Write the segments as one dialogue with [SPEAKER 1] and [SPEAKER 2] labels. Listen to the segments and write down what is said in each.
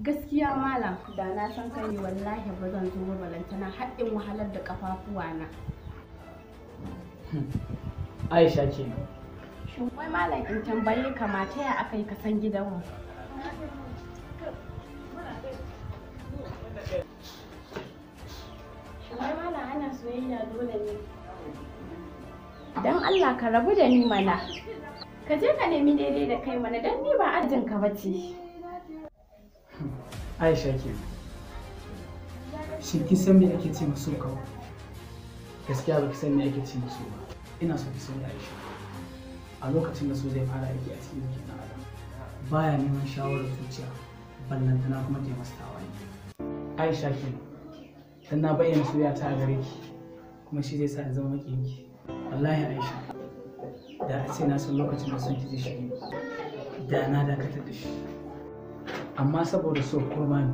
[SPEAKER 1] Gaskiya malam, da na san kai ne wallahi ba zan zo ba, balantana har in wahalar da kafafuwana.
[SPEAKER 2] Aisha kenan.
[SPEAKER 1] Shin wai malam in tambaye ka ma ta ya aka yi ka san gidanmu? Shin wai malam ana soyayya dole ne? Dan Allah ka rabu da ni mana. Ka je ka nemi daidai da kai mana, dan ni ba ajin ka bace.
[SPEAKER 2] Aisha kenan. Shin kin san me ake ce maso kawo? Gaskiya ba ki san me ake ce maso ba. Ina so ki sani Aisha. A lokacin da so zai fara aiki a cikin jikin ɗan adam, baya neman shawarar zuciya, ballantana kuma ta yi masa tawaye. Aisha kenan. Dan na bayyana soyayya ta a gare ki, kuma shi zai sa in zama maƙiyinki. Wallahi Aisha, da a ce na san lokacin da son ki zai shige, da na dakatar da shi. Amma saboda so kurma ne,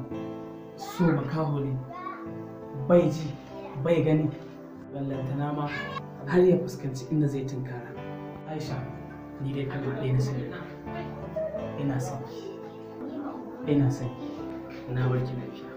[SPEAKER 2] so makaho ne, bai ji, bai gani, ballantana ma har ya fuskanci inda zai tunkara. Aisha, ni dai kalma ɗaya na sani. Ina son ki. Ina son ki. Na bar ki lafiya.